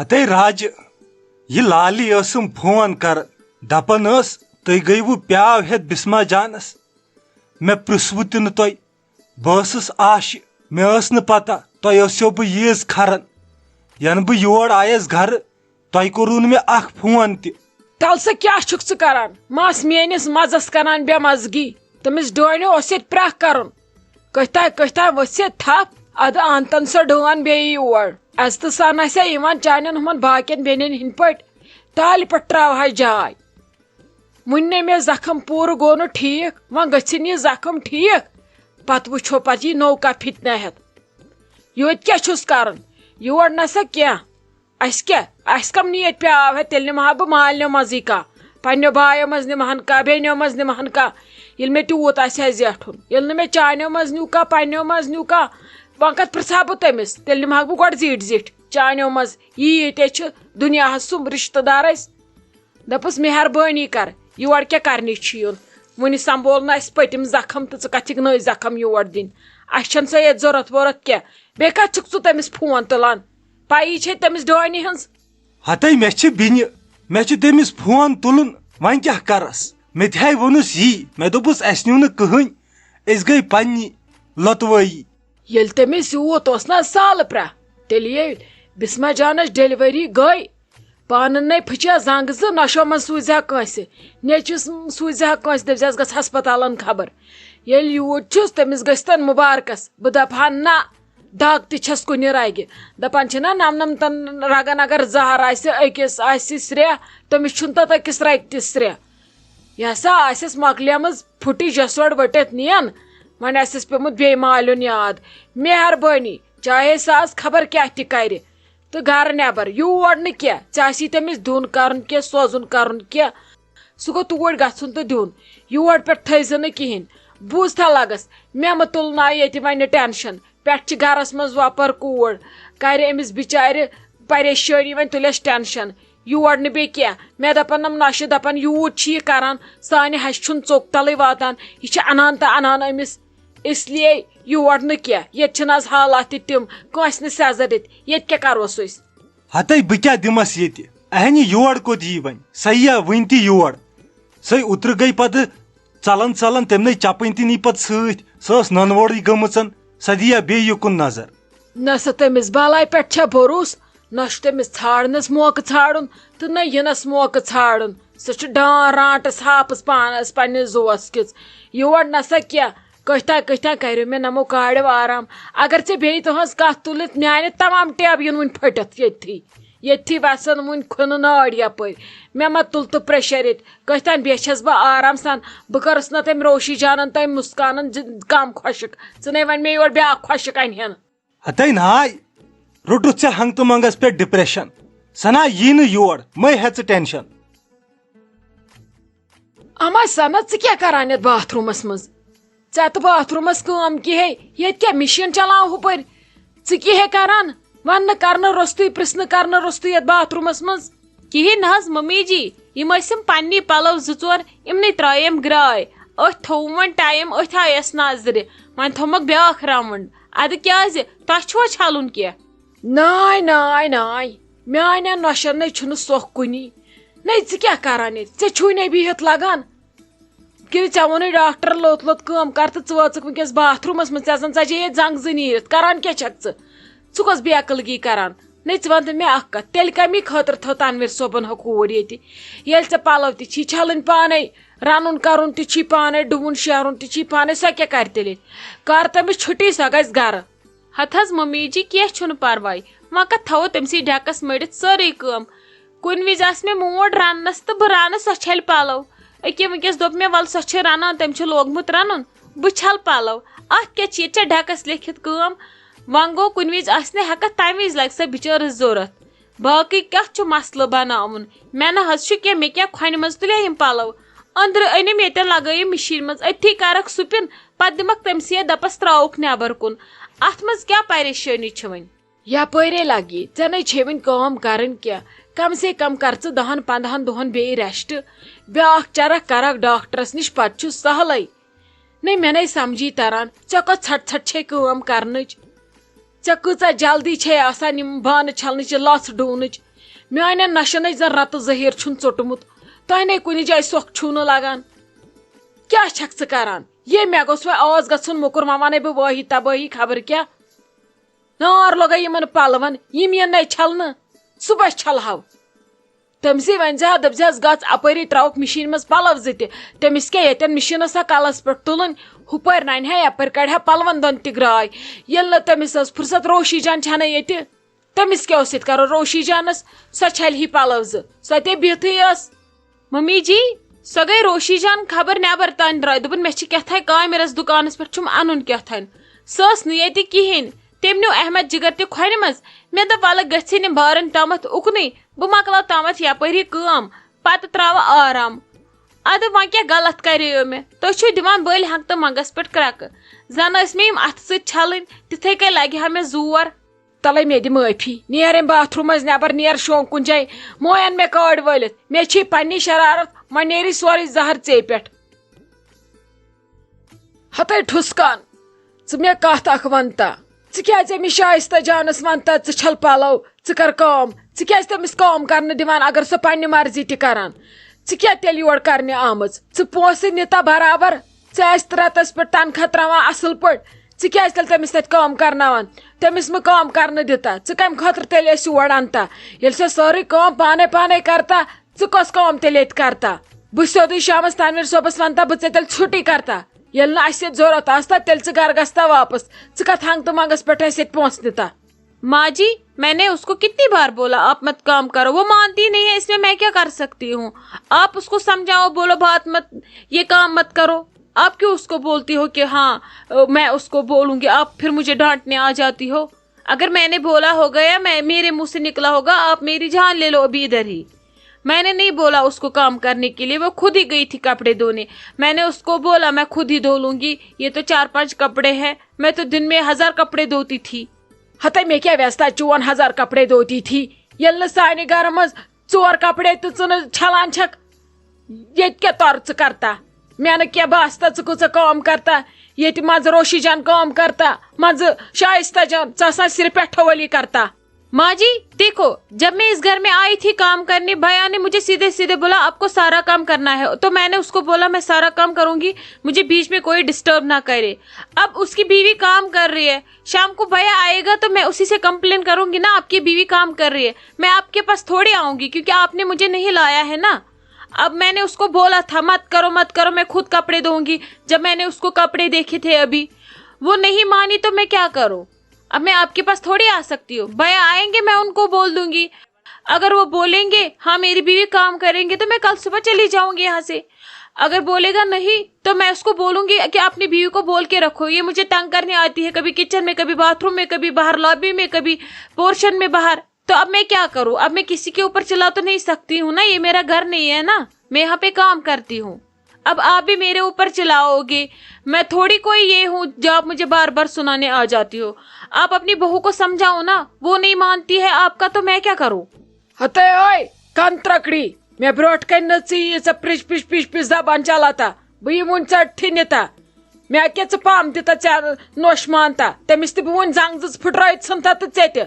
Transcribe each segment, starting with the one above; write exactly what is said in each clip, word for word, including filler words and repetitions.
ہتے راجہِ، یہِ لالی ٲسٕم فون کران، دپان ٲس، "تُہۍ گٔیوٕ پیاو ہٮ۪تھ بسما جانس؟ مےٚ پرٛژھوٕ تہِ نہٕ تۄہہِ۔ بہٕ ٲسٕس آشہِ، مےٚ ٲس نہٕ پتہ تۄہہِ ٲسِو بہٕ ییٖژ کھران۔ ینہٕ بہٕ یور آیس گرٕ، تۄہہِ کوٚروٕ نہٕ مےٚ اکھ فون تہِ۔" تلہٕ سا کیٛاہ چھُکھ ژٕ کران؟ مس میٲنِس مزس کران بے مزگی۔ تٔمِس ڈٲنیو اوس ییٚتہِ پرٛکھ کرُن۔ کٔتھۍ تام کٔتھۍ تام ؤژھ ییٚتہِ تھپھ، ادٕ انتن سۄ ڈٲن بیٚیہِ یور۔ عزتہٕ سان آسہِ ہا یِوان چانٮ۪ن ہُمن باقین بیٚنٮ۪ن ہٕنٛدۍ پٲٹھۍ، تالہِ پٮ۪ٹھ تراوہاے جاے۔ وُنہِ نے مےٚ زخم پوٗرٕ گوٚو نہٕ ٹھیٖک، وۄنۍ گٔژھِنۍ یہِ زخم ٹھیٖک، پتہٕ وٕچھو پتہٕ یی نوٚو کانٛہہ فِتنہٕ ہٮ۪تھ۔ یوٚت کیٛاہ چھُس کرُن؟ یور نہ سا کینٛہہ۔ اسہِ کیٛاہ؟ اسہِ کم نیت پیاو ہے، تیٚلہِ نِمہٕ ہا بہٕ مالنیو منٛزٕے کانٛہہ۔ پننیو بایو منٛز نِمہٕ ہن کانٛہہ، بیٚنیو منٛز نِمہٕ ہن کانٛہہ۔ ییٚلہِ مےٚ تیوٗت آسہِ ہا زیٹھُن، ییٚلہِ نہٕ مےٚ چانیو منٛز نیوٗ کانٛہہ، پننیو منٛز نیوٗ کانٛہہ، وۄنۍ کتھ پرژھٕ ہا بہٕ تٔمِس؟ تیٚلہِ نِمہٕ ہاکھ بہٕ گۄڈٕ زیٖٹھۍ زیٖٹھۍ۔ چانیو منٛز یی ییٚتہِ چھِ دُنیاہس سُم رشتہٕ دار اسہِ۔ دپُس، "مہربٲنی کر، یور کیٛاہ کرنہِ چھُ یُن؟ وُنہِ سنبھول نہٕ اسہِ پٔتِم زخم تہٕ ژٕ کتھ چھِکھ نٔوۍ زخم یور دِنۍ؟ اسہِ چھَنہٕ ژےٚ ییٚتہِ ضروٗرت وورت کینٛہہ۔ بیٚیہِ کتھ چھُکھ ژٕ تٔمِس فون تُلان؟ پَیی چھے تٔمِس ڈٲنہِ ہٕنٛز؟" ہتے مےٚ چھِ بیٚنہِ، مےٚ چھُ تٔمِس فون تُلُن، وۄنۍ کیٛاہ کرس؟ مےٚ تہِ ہاے ووٚنُس یی، مےٚ دوٚپُس، "اسہِ نیوٗ نہٕ کٕہٕنۍ، أسۍ گٔے پننی لۄتوٲیی۔" ییٚلہِ تٔمِس یوٗت اوس نہ سالہٕ پرٛاہ، تیٚلہِ ییٚلہِ بسمہ جانس ڈیلیوری گٔے، پانہٕ نے پھٕچے زنٛگ زٕ، نۄشو منٛز سوٗزِ ہا کٲنٛسہِ، نیٚچوِس سوٗزِ ہا کٲنٛسہِ، دٔپۍ زِہَس، "گژھ ہسپتالن خبر۔" ییٚلہِ یوٗت چھُس، تٔمِس گٔژھۍ تن مُبارکس۔ بہٕ دپہٕ ہا، نہ، دگ تہِ چھس کُنہِ رگہِ۔ دپان چھِنہ، نم نم تن رگن اگر زہر آسہِ، أکِس آسہِ سرٛیہ، تٔمِس چھُنہٕ تتھ أکِس رگہِ تہِ سرٛیہ۔ یہِ ہسا آسٮ۪س مۄکلیمٕژ پھُٹٕج، یۄس یورٕ ؤٹِتھ نِین۔ وۄنۍ آسٮ۪س پیومُت بیٚیہِ مالیُن یاد۔ مہربٲنی، چاہے سُہ آز خبر کیٛاہ تہِ کرِ۔ تہٕ گرٕ نٮ۪بر یور نہٕ کینٛہہ۔ ژےٚ آسی تٔمِس دیُن کرُن کینٛہہ، سوزُن کرُن کینٛہہ۔ سُہ گوٚو توٗرۍ گژھُن تہٕ دیُن۔ یور پٮ۪ٹھ تھٲیزِ نہٕ کِہینۍ۔ بوٗزتھا لگس، مےٚ مہٕ تُلناو ییٚتہِ وۄنۍ ٹینشن۔ پٮ۪ٹھ چھِ گرس منٛز وۄپر کوٗر، کرِ أمِس بِچارِ پریشٲنی، وۄنۍ تُلٮ۪س ٹینشن۔ یور نہٕ بیٚیہِ کینٛہہ۔ مےٚ دپان یِم نۄشہِ، دپان، یوٗت چھِ یہِ کران، سانہِ ہشہِ چھُنہٕ ژوٚک تلٕے واتان، یہِ چھِ انان تہٕ انان أمِس۔ اس لیے یور نہٕ کینٛہہ۔ ییٚتہِ چھِنہٕ آز حالات تہِ تِم، کٲنٛسہِ نہٕ سیزر دِتھ۔ ییٚتہِ کیٛاہ کروس أسۍ؟ ہتے بہٕ کیٛاہ دِمس ییٚتہِ؟ اہنہِ یور کوٚت یی وۄنۍ؟ سۄ یِیا وٕنۍ تہِ یور۔ سۄے اوترٕ گٔے پتہٕ ژلان ژلان، تٔمۍ نے چپٕنۍ تہِ نی پتہٕ سۭتۍ۔ سۄ ٲس نۄنہٕ وورٕے گٔمٕژن، سۄ دِیا بیٚیہِ یُکُن نظر۔ نہ سا تٔمِس بلاے پٮ۪ٹھ چھا بھروسہٕ، نہ چھُ تٔمِس ژھانڈنس موقعہٕ ژھانڈُن تہٕ نہ یِنس موقعہٕ ژھانڈُن۔ سۄ چھِ ڈان رانٹس ہاپس پانس پننِس زُوس کِژ۔ یور نہ سا کینٛہہ، کٔتھۍ تام کٔتھۍ تام کریو مےٚ نمو کاڑیو آرام۔ اگر ژےٚ بیٚیہِ تُہنٛز کتھ تُلِتھ، میانہِ تمام ٹیبہٕ یِن وُنہِ پھٔٹِتھ ییٚتھی۔ ییٚتھی وسن وُنہِ کھُنہٕ نٲر یپٲرۍ۔ مےٚ ما تُل تہٕ پریشر ییٚتہِ۔ کٔتھۍ تام بیچھس بہٕ آرام سان۔ بہٕ کٔرٕس نہ تٔمۍ روشی جانن، تٔمۍ مسکانن زِ-، کم خۄشک۔ ژٕ نے وۄنۍ مےٚ یورٕ بیاکھ خۄشک انہِ ہن۔ ہتے ناے، روٚٹُتھ ژےٚ ہنٛگتہٕ منٛگس پٮ۪ٹھ ڈپریشن۔ سنا یی نہٕ یور، مے ہیٚہ ژٕ ٹینشن۔ اما سنا، ژٕ کیٛاہ کران یتھ باتھ روٗمس منٛز؟ ژےٚ تہٕ باتھ روٗمس کٲم کِہے، ییٚتہِ کیٛاہ مِشیٖن چلاو ہُپٲرۍ؟ ژٕ کِہے کران؟ وننہٕ کرنہٕ روٚستُے، پرژھنہٕ کرنہٕ روٚستُے یتھ باتھ روٗمس منٛز؟ کِہیٖنۍ نہ حظ ممی جی، یِم ٲسِم پننی پلو زٕ ژور، یِمنٕے ترٛاییم گراے۔ أتھۍ تھوٚوُم وۄنۍ ٹایم، أتھۍ آیس نظرِ۔ وۄنۍ تھوٚومکھ بیٛاکھ راوُنڈ۔ ادٕ کیٛازِ؟ تۄہہِ چھُوا چھلُن کینٛہہ؟ ناے، ناے، ناے، میانٮ۪ن نۄشن نے چھُنہٕ سۄکھ کُنی۔ نے ژٕ کیٛاہ کران ییٚتہِ؟ ژےٚ چھُے نے بِہِتھ لگان۔ کِنہٕ ژےٚ ووٚنُے ڈاکٹر، لوٚت لوٚت کٲم کر تہٕ ژٕ وٲژٕکھ وٕنکیٚس باتھ روٗمس منٛز؟ ژےٚ زن ژجے ییٚتہِ زنٛگ زٕ نیٖرِتھ، کران کیٛاہ چھکھ ژٕ؟ ژٕ کۄس بے عقلگی کران؟ نے ژٕ وَن تہٕ مےٚ اَکھ کَتھ، تیٚلہِ کَمی خٲطرٕ تھٲو تنویر صٲبُن ہۄ کوٗر ییٚتہِ؟ ییٚلہِ ژےٚ پَلو تہِ چھی چھَلٕنۍ پانَے، رَنُن کَرُن تہِ چھی پانَے، ڈُوُن شیرُن تہِ چھی پانَے، سۄ کیٛاہ کَرِ تیٚلہِ ییٚتہِ؟ کَر تٔمِس چھُٹی، سۄ گژھِ گَرٕ۔ ہَتہٕ حظ مٔمی جی، کینٛہہ چھُنہٕ پَرواے، وۄنۍ کَتھ تھاوو تٔمسٕے ڈٮ۪کَس مٔڑِتھ سٲرٕے کٲم۔ کُنہِ وِزِ آسہِ مےٚ موڈ رَننَس تہٕ بہٕ رَنہٕ، سۄ چھَلہِ پَلو۔ أکیاہ وٕنکیٚس دوٚپ مےٚ، وَلہٕ سۄ چھِ رَنان، تٔمۍ چھُ لوگمُت رَنُن، بہٕ چھَلہٕ پَلو۔ اَتھ کیٛاہ چھِ، ییٚتہِ چھےٚ ڈٮ۪کَس لیکھِتھ کٲم۔ وۄنۍ گوٚو، کُنہِ وِزِ آسہِ نہٕ ہٮ۪کَتھ، تَمہِ وِزِ لَگہِ سۄ بِچٲرِس ضوٚرَتھ۔ باقٕے کَتھ چھُ مَسلہٕ بَناوُن؟ مےٚ نہ حظ چھُ کینٛہہ، مےٚ کیٛاہ کھۄنہِ منٛز تُلے یِم پَلو؟ أنٛدرٕ أنِم ییٚتٮ۪ن لَگٲیِم مِشیٖن منٛز، أتھی کَرَکھ سُپِن، پَتہٕ دِمَکھ تٔمسٕے یَتھ، دَپَس ترٛاوُکھ نٮ۪بَر کُن۔ اَتھ منٛز کیٛاہ پریشٲنی چھِ وۄنۍ؟ یپٲرے لگی، ژےٚ نے چھے وٕنہِ کٲم کرٕنۍ کینٛہہ۔ کم سے کم کر ژٕ دہن پندہن دۄہن بیٚیہِ rest۔ بیٛاکھ چرکھ کرکھ ڈاکٹرس نِش، پتہٕ چھُ سہلٕے۔ نے مےٚ نے سمجھی تران، ژےٚ کۄس ژھٹ ژھٹ چھے کٲم کرنٕچ؟ ژےٚ کۭژاہ جلدی چھے آسان یِم بانہٕ چھلنٕچ، یہِ لژھ ڈُونٕچ؟ میانٮ۪ن نشن زن رتہٕ زہیر چھُن ژوٚٹمُت۔ تۄہہِ نے کُنہِ جایہِ سۄکھ چھُو نہٕ لگان۔ کیٛاہ چھکھ ژٕ کران؟ یے مےٚ گوٚژھ وۄنۍ آز گژھُن موٚکُر، وۄنۍ ونے بہٕ وٲہی تبٲہی خبر کیٛاہ۔ نار لگے یِمن پلون، یِم یِن نے چھلنہٕ، صبحس چھلہو۔ تٔمۍ سٕے ونہِ زِ ہا، دٔپۍ زِ ہس، "گژھ اپٲری تراوکھ مِشیٖن منٛز پلو زٕ تہِ۔" تٔمِس کیٛاہ ییٚتٮ۪ن مِشیٖن ٲسا کلس پٮ۪ٹھ تُلٕنۍ، ہُپٲرۍ ننہِ ہا، یپٲرۍ کڑِ ہا پلون دۄن تہِ گراے۔ ییٚلہِ نہٕ تٔمِس ٲس فرصت، روشی جان چھنہ ییٚتہِ، تٔمِس کیٛاہ اوس ییٚتہِ کرُن؟ روشی جانس، سۄ چھلہِ ہی پلو زٕ، سۄ تے بِہتھٕے ٲس۔ ممی جی، سۄ گٔے روشی جان خبر نٮ۪بر تانۍ درٛاے، دوٚپُن، "مےٚ چھِ کیٛاہ تھانۍ کامرس دُکانس پٮ۪ٹھ چھُم انُن کیٛاہ تھانۍ۔" سۄ ٲس نہٕ ییٚتہِ کِہیٖنۍ۔ تٔمۍ نیوٗ احمد جگر تہِ کھۄرِ منٛز۔ مےٚ دوٚپ، "وَلہٕ گٔژھِنۍ یِم بارن تامَتھ اُکنُے، بہٕ مۄکلاو تامَتھ یپٲری کٲم، پتہٕ ترٛاوٕ آرام۔" اَدٕ وۄنۍ کیٛاہ غلط کرییو مےٚ؟ تُہۍ چھِو دِوان بٔلۍ ہنٛگتہٕ منٛگس پٮ۪ٹھ کرٛٮ۪کہٕ۔ زَن ٲسۍ مےٚ یِم اَتھٕ سۭتۍ چھلٕنۍ، تِتھَے کٔنۍ لگہِ ہا مےٚ زور۔ تَلَے مےٚ دِ معٲفی، نیر اَمہِ باتھ روٗم منٛز نٮ۪بر، نیر شونٛگ کُنہِ جایہِ۔ موین مےٚ کٲڑۍ وٲلِتھ، مےٚ چھے پننی شرارت، وۄنۍ نیری سورُے زہر ژے پٮ۪ٹھ۔ ہتے ٹھُسکان، ژٕ مےٚ کتھ اکھ ونتا؟ ژٕ کیازِ أمِس شایستہ جانس ونتا، ژٕ چھل پلو، ژٕ کر کٲم؟ ژٕ کیازِ تٔمِس کٲم کرنہٕ دِوان، اگر سۄ پننہِ مرضی تہِ کران؟ ژٕ کیٛاہ تیٚلہِ یور کرنہِ آمٕژ؟ ژٕ پونٛسہٕ نِتا برابر، ژٕ آسہِ رٮ۪تس پٮ۪ٹھ تنخواہ تراوان اصل پٲٹھۍ، ژٕ کیازِ تیٚلہِ تٔمِس تتہِ کٲم کرناوان؟ تٔمِس مہٕ کٲم کرنہٕ دِتا، ژٕ کمہِ خٲطرٕ تیٚلہِ ٲسۍ یور انتا؟ ییٚلہِ سۄ سٲرٕے کٲم پانے پانے کرتا، ژٕ کۄس کٲم تیٚلہِ ییٚتہِ کرتا؟ بہٕ سیوٚدُے شامس تنویر صٲبس ونتا، بہٕ ژےٚ تیٚلہِ چھُٹی کرتا۔ ییٚلہِ نہٕ اسہِ ییٚتہِ ضروٗرت آستا، تیٚلہِ ژٕ گرٕ گژھتا واپس۔ ژٕ کتھ ہنگ تہٕ منگس پٮ۪ٹھ اسہِ ییٚتہِ پونٛسہٕ نِتا؟ माँ जी, मैंने उसको कितनी बार बोला, आप मत काम करो, वो मानती नहीं है, इसमें मैं क्या कर सकती हूँ? आप उसको समझाओ, बोलो, बात मत, ये काम मत करो। आप क्यों उसको बोलती हो कि हाँ, अ, मैं उसको बोलूंगी, आप फिर मुझे डांटने आ जाती हो? अगर मैंने बोला होगा या मैं, मेरे मुंह से निकला होगा, आप मेरी जान ले लो अभी इधर ही। मैंने नहीं बोला उसको काम करने के लिए, वो खुद ही गई थी कपड़े धोने। मैंने उसको बोला, "मैं खुद ही धो लूंगी, ये तो चार पांच कपड़े हैं, मैं तो दिन में हजार कपड़े धोती थी।" ہتے مےٚ کیٛاہ ویستا چون ہزار کپڑے دھوتی تھی، ییٚلہِ نہٕ سانہِ گرٕ منٛز ژور کپڑے تہِ ژٕ نہٕ چھلان چھکھ؟ ییٚتہِ کیٛاہ تۄرٕ ژٕ کرتا؟ مےٚ نہٕ کینٛہہ باستا ژٕ کۭژاہ کٲم کرتا۔ ییٚتہِ منٛزٕ روشی جان کٲم کرتا، منٛزٕ شایستہ جان، ژٕ آسان صرف پٮ۪ٹھٕ وٲلی کرتا۔ माँ जी, देखो, जब मैं इस घर में आई थी काम करने, भैया ने मुझे सीधे सीधे बोला, "आपको सारा काम करना है।" तो मैंने उसको बोला, "मैं सारा काम करूंगी, मुझे बीच में कोई डिस्टर्ब ना करे।" अब उसकी बीवी काम कर रही है, शाम को भैया आएगा तो मैं उसी से कंप्लेन करूंगी ना, "आपकी बीवी काम कर रही है।" मैं आपके पास थोड़ी आऊंगी क्योंकि आपने मुझे नहीं लाया है ना। अब मैंने उसको बोला था, "मत करो, मत करो, मैं खुद कपड़े धोऊंगी।" जब मैंने उसको कपड़े देखे थे अभी, वो नहीं मानी तो मैं क्या करूं? अब मैं आपके पास थोड़ी आ सकती हूँ। भैया आएंगे, मैं उनको बोल दूंगी। अगर वो बोलेंगे, "हाँ, मेरी बीवी काम करेंगे," तो मैं कल सुबह चली जाऊंगी यहाँ से। अगर बोलेगा नहीं, तो मैं उसको बोलूंगी कि अपनी बीवी को बोल के रखो, ये मुझे तंग करने आती है, कभी किचन में, कभी बाथरूम में, कभी बाहर लॉबी में, कभी पोर्शन में बाहर। तो अब मैं क्या करूं? अब मैं किसी के ऊपर चिल्ला तो नहीं सकती हूँ ना, ये मेरा घर नहीं है ना, मैं यहाँ पे काम करती हूँ। अब आप भी मेरे ऊपर चिल्लाओगे। मैं थोड़ी कोई ये हूँ जो आप मुझे बार बार सुनाने आ जाती हो। आप अपनी बहू को समझाओ ना, वो नहीं मानती है आपका, तो मैं क्या करूँ? ہتے ٲے، کن ترکڑی، مےٚ برونٛٹھ کنہِ نہٕ ژٕ ییٖژاہ پرِش پِش پِش پِش زبان چلاتا، بہٕ یِمہٕ وُنہِ ژٹتھٕے نِتا۔ مےٚ کیٛاہ ژٕ پام دِتا ژےٚ نوش مانتا؟ تٔمِس تہِ بہٕ وُنہِ زنٛگ زٕ پھٕٹرٲوِتھ ژھٕنتا تہٕ ژےٚ تہِ۔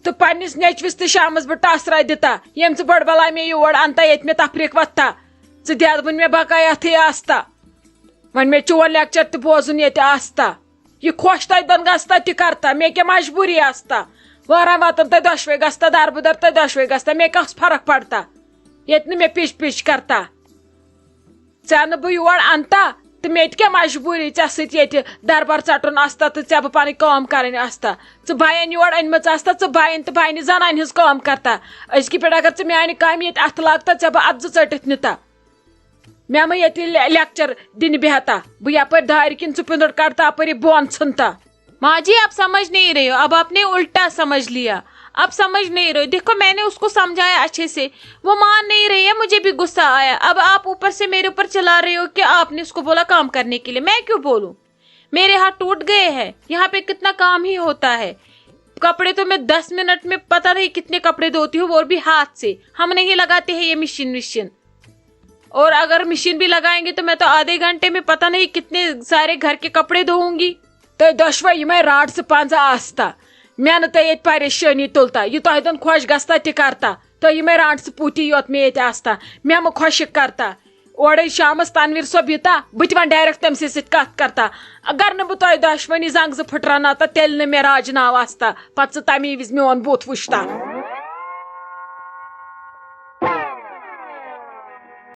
تہٕ پننِس نیٚچوِس تہِ شامس بہٕ ٹاسرا دِتا، ییٚمۍ ژٕ بٔڑ بلاے مےٚ یور انتا، ییٚتہِ مےٚ تفریٖق وۄتھتا۔ ژٕ دِ ادٕ وُنہِ مےٚ بقایا تھٕے آستا۔ وۄنۍ مےٚ چون لیکچر تہِ بوزُن ییٚتہِ آستا۔ یہِ خۄش تۄہہِ دۄن گژھتا تہِ کرتا، مےٚ کیٛاہ مجبوٗری آستا؟ واران واتن تۄہہِ دۄشوے گژھتا، دربٕدر تۄہہِ دۄشوے گژھتا، مےٚ کۄس فرق پڑتا؟ ییٚتہِ نہٕ مےٚ پِچ پِچ کرتا۔ ژےٚ نہٕ بہٕ یور انتا، تہٕ مےٚ تہِ کیٛاہ مجبوٗری ژےٚ سۭتۍ ییٚتہِ دربار ژٹُن آستا تہٕ ژےٚ بہٕ پنٕنۍ کٲم کرٕنۍ آستا؟ ژٕ باین یور أنمٕژ آستا، ژٕ باین تہٕ باینہِ زنانہِ ہٕنٛز کٲم کرتا۔ أزکہِ پٮ۪ٹھ اگر ژٕ میانہِ کامہِ ییٚتہِ اتھٕ لاگتا، ژےٚ بہٕ اتھٕ زٕ ژٔٹِتھ نِتا۔ مےٚ مہٕ ییٚتہِ لے-، لیکچر دِنہِ بیہتا۔ بہٕ یپٲرۍ دارِ کِنۍ ژٕ پِنٛدُر کڑتا، اپٲرۍ یہِ بۄن ژھٕنتا۔ माँ जी, आप समझ नहीं रहे हो, अब आपने उल्टा समझ लिया। आप समझ नहीं रहे हो। देखो, मैंने उसको समझाया अच्छे से, वो मान नहीं रही है, मुझे भी गुस्सा आया। अब आप ऊपर से मेरे ऊपर चिल्ला रहे हो कि आपने उसको बोला काम करने के लिए। मैं क्यों बोलूं? मेरे हाथ टूट गए हैं। यहाँ पे कितना काम ही होता है। कपड़े तो मैं दस मिनट में पता नहीं कितने कपड़े धोती हूँ, वो भी हाथ से। हम नहीं लगाते हैं ये मशीन विशीन। और अगर मशीन भी लगाएंगे तो मैं तो आधे घंटे में पता नहीं कितने सारे घर के कपड़े धोऊंगी। تۄہہِ دۄشوے یِمے راڈ ژٕ پنٛژاہ آستا، مےٚ نہٕ تۄہہِ ییٚتہِ پریشٲنی تُلتا، یہِ تۄہہِ دۄن خۄش گژھتا تہِ کرتا۔ تہٕ یِمے رانٛٹھ ژٕ پوٗتی یوت مےٚ ییٚتہِ آستا، مےٚ مہٕ خۄشِک کرتا۔ اورے شامس تنویر صٲب یِتا، بہٕ تہِ وَنہٕ ڈایریکٹ تٔمۍ سٕے سۭتۍ کتھ کرتا۔ اگر نہٕ بہٕ تۄہہِ دۄشوٕنی زنٛگ زٕ پھٕٹراونا تہٕ تیٚلہِ نہٕ مےٚ راجناو آستا، پتہٕ ژٕ تَمی وِزِ میون بُتھ وٕچھتا۔